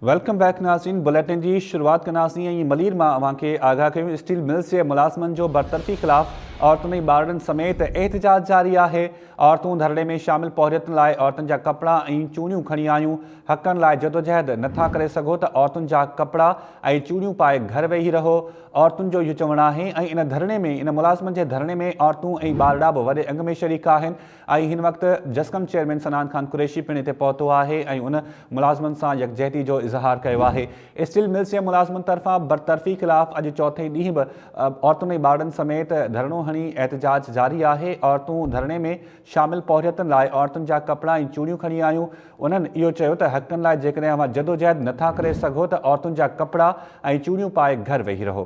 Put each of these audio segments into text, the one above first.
Welcome back ناظرين bulletin جي شروعات ڪنداسين ۽ ملير مان اوهان کي آگاهه ڪيون اسٽيل ملز جي ملازمن جو برطرفي خلاف عورتن ۽ ٻارڙن سميت احتجاج جاري آهي عورتون ڌرڻي ۾ شامل پورهيتن لاء عورتن جا ڪپڙا ۽ چوڙيون کڻي آيون حقن لاء جدوجهد نٿا ڪري سگهو ته عورتن جا ڪپڙا ۽ چوڙيون پائي گهر ويهي رهو عورتن جو اهو چوڻ آهي ۽ ان ڌرڻي ۾ ان ملازمن جي ڌرڻي ۾ عورتون ۽ ٻارڙا به وڏي انگ ۾ شريڪ آهن ۽ هن وقت جسقم چيئرمين صنعان خان قريشي پڻ هتي پهتو آهي ۽ ان ملازمن سان يڪجهتي جو اظهار ڪيو آهي. اسٽيل ملز جي ملازمن طرفان برطرفي خلاف اڄ چوٿين ڏينهن به عورتن ۽ ٻارڙن سميت ڌرڻو هڻي احتجاج جاري آهي. عورتون ڌرڻي ۾ شامل پورهيتن لاء عورتن جا ڪپڙا ۽ چوڙيون کڻي آيون. انهن اهو چيو ته حقن لاء جيڪڏهن اوهان جدوجهد نٿا ڪري سگهو ته عورتن جا ڪپڙا ۽ چوڙيون پائي گهر ويهي رهو.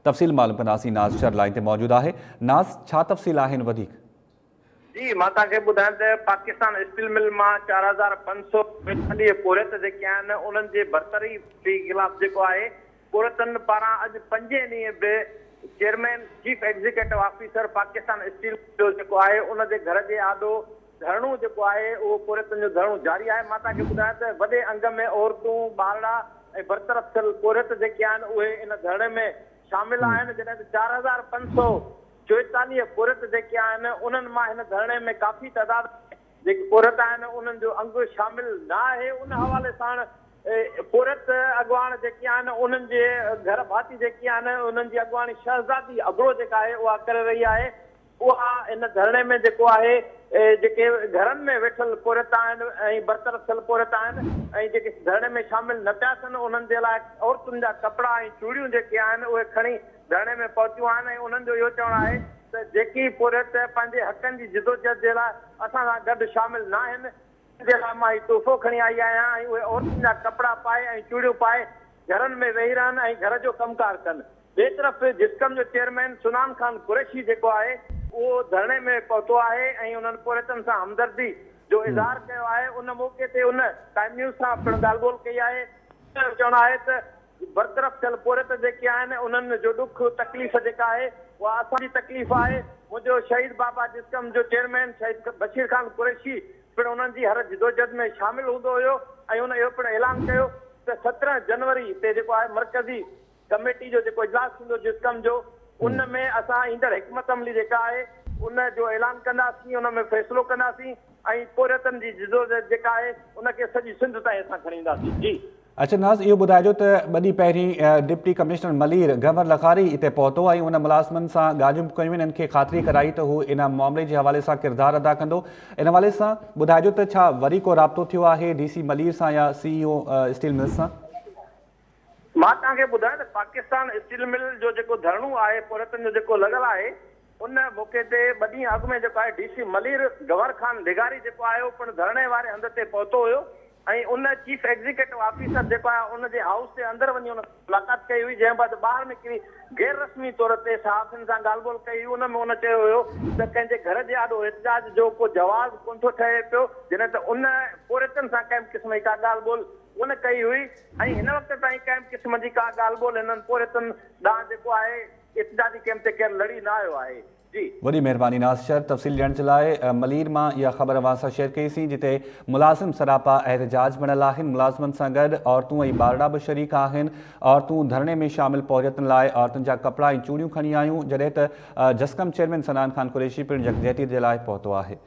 تفصيل معلوم ڪنداسين ناز شر لائين تي موجود آهي ناز ڇا تفصيل آهن وڌيڪ. جي مان توهان کي ٻڌايان ته پاڪستان اسٽيل مل مان 4500 ويتاليهه پورهيت جيڪي آهن انهن جي برطري في خلاف جيڪو آهي پورهيتن پاران اڄ پنجين ڏينهن به chairman chief executive officer Pakistan steel جو جيڪو آهي ان جي گهر جي آڏو ڌرڻو جيڪو آهي اهو پورهيتن جو ڌرڻو جاري آهي مان توهان کي ٻڌايان ته وڏي انگ ۾ عورتون، ٻارڙا ۽ برطرف ٿيل پورهيت جيڪي آهن اهي ان ڌرڻي ۾ شامل آهن جڏهن ته 4544 پورهيت جيڪي آهن انهن مان هن ڌرڻي ۾ ڪافي تعداد ۾ جيڪي پورهيت آهن انهن جو انگ شامل نه آهي ان حوالي ساڻ پورهيت اڳواڻ جيڪي آهن انهن جي گهر ڀاتي جيڪي آهن انهن جي اڳواڻي شهزادي ابڙو جيڪا آهي اها ڪري رهي آهي اها ان ڌرڻي ۾ جيڪو آهي جيڪي گهرن ۾ ويٺل پورهيت آهن ۽ برطرف ٿيل پورهيت آهن ۽ جيڪي ڌرڻي ۾ شامل نه پيا ٿين انهن جي لاء عورتن جا ڪپڙا ۽ چوڙيون جيڪي آهن اهي کڻي ڌرڻي ۾ پهتيون آهن ۽ انهن جو اهو چوڻ آهي ته جيڪي پورهيت پنهنجي حقن جي جدوجهد جي لاء اسان سان گڏ شامل ناهن جي لاء مان هي تحفو کڻي آئي آهيان ۽ اهي عورتن جا ڪپڙا پائي ۽ چوڙيون پائي گهرن ۾ ويهي رهن ۽ گهر جو ڪم ڪار ڪن. ٻئي طرف جسقم جو چيئرمين سنان خان قريشي جيڪو آهي اهو ڌرڻي ۾ پهتو آهي ۽ انهن پورهيتن سان همدردي جو اظهار ڪيو آهي ان موقعي تي ان ٽائيم نيوز سان پڻ ڳالهه ٻولهه ڪئي آهي. ان جو چوڻ آهي ته برطرف ٿيل پورهيت جيڪي آهن انهن جو ڏک تڪليف جيڪا آهي اها اسان جي تڪليف آهي، منهنجو شهيد بابا جسقم جو چيئرمين شهيد بشير خان قريشي پڻ انهن جي هر جدوجهد ۾ شامل هوندو هيو ۽ ان اهو پڻ اعلان ڪيو ته 17 جنوري تي جيڪو آهي مرڪزي ڪميٽي جو جيڪو اجلاس ٿيندو جسقم جو ان ۾ اسان ايندڙ حڪمت عملي جيڪا آهي ان جو اعلان ڪنداسين ان ۾ فيصلو ڪنداسين ۽ پورهيتن جي جدوجهد جيڪا آهي ان کي سڄي سنڌ تائين اسان کڻي اينداسين جي. اچا ناز اهو ٻڌائجو ته ٻه ڏينهن پهرين ڊپٽي ڪمشنر ملير گنور لغاري اتي پهتو ۽ ان ملازمن سان ڳالهيون به ڪيون انهن کي خاطري ڪرائي ته هو ان معاملي جي حوالي سان ڪردار ادا ڪندو ان حوالي سان ٻڌائجو ته ڇا وري ڪو رابطو ٿيو آهي ڊي سي ملير سان يا سي اي او اسٽيل ملز سان؟ مان توهان کي ٻڌايان ته پاڪستان اسٽيل مل جو جيڪو ڌرڻو آهي پورهيتن جو جيڪو لڳل آهي ان موقعي تي ٻه ڏينهن اڳ ۾ جيڪو آهي ڊي سي ملير گوهر خان لغاري جيڪو آهي اهو پڻ ڌرڻي واري هنڌ تي پهتو هيو ۽ ان چيف ايگزيڪيٽو آفيسر جيڪو آهي ان جي هائوس جي اندر وڃي ان سان ملاقات ڪئي هئي جنهن بعد ٻاهر نڪري غير رسمي طور تي صحافين سان ڳالهه ٻولهه ڪئي هئي ان ۾ ان چيو هيو ته ڪنهن جي گهر جي آڏو احتجاج جو ڪو جواز ڪونه ٿو ٺهي پيو جڏهن ته ان پورهيتن سان ڪنهن به قسم جي ڪا ڳالهه ٻولهه ڪونه ڪئي هئي ۽ هن وقت تائين ڪنهن به قسم جي ڪا ڳالهه ٻولهه هنن پورهيتن ڏانهن جيڪو آهي احتجاجي ڪئمپ تي ڪير لڙي نه آيو آهي. جي. وڏي مهرباني ناز شر تفصيل ڏيڻ جي لاء ملير مان اها خبر اوهان سان شيئر ڪئي سين جتي ملازم سراپا احتجاج بڻيل آهن ملازمن سان گڏ عورتون ۽ ٻارڙا به شريڪ آهن عورتون ڌرڻي ۾ شامل پورهيتن لاء عورتن جا ڪپڙا ۽ چوڙيون کڻي آيون جڏهن ته جسقم چيئرمين صنعان خان قريشي پڻ يڪجهتي جي لاء پهتو آهي.